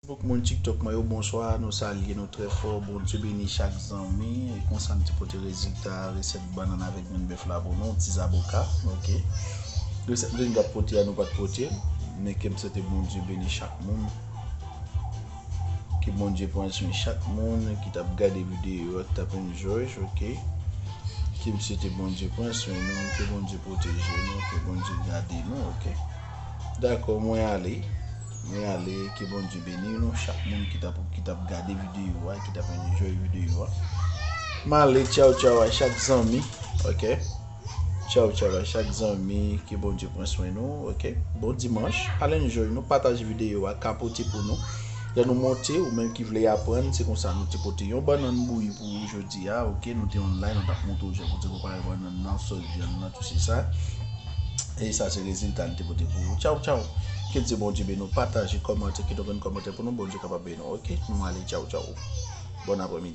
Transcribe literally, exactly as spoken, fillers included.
Bouk moun TikTok mwen yo, bonswa, nou salye nou trè fò. Bondye beni chak zanmi. E konsa m te pote rezilta resèt bannann avèk grenn bèf la pou nou, ti zaboka, oke. Resèt grenn k ap pote a, nou pa t pote l, men ke m swete Bondye beni chak moun. Ke Bondye pran swen chak moun ki t ap gade videyo a, ki t ap enjoy, oke. Ke m swete Bondye pran swen nou, ke Bondye pwoteje nou, ke Bondye gade nou, oke. Dakò, mwen ale. Mwen ale, ke Bondye beni nou, chak moun ki t ap, ki t ap gade videyo a, ki t ap enjoy videyo a. M ale, tchaw, tchaw a chak zanmi, oke. Tchaw, tchaw a chak zanmi, ke Bondye pran swen nou, oke. Bon dimanch, al enjoy nou, pataje videyo a, kapote pou nou. Lè nou monte, ou menm ki vle aprann, se konsa nou te pote yon bannann bouyi pou ou jodi a, oke. Nou te online, nou t ap montre w jan pou te prepare bannann nan, sòs vyann nan, tout se sa. E sa se rezilta n te pote pou ou. Tchaw, tchaw. Ke Dye Bondye beni w. Pataje, kòmante, kite yon grenn kòmantè pou nou. Bondye kapab beni w, oke? Nou ale, tchaw, tchaw. Bon aprèmidi.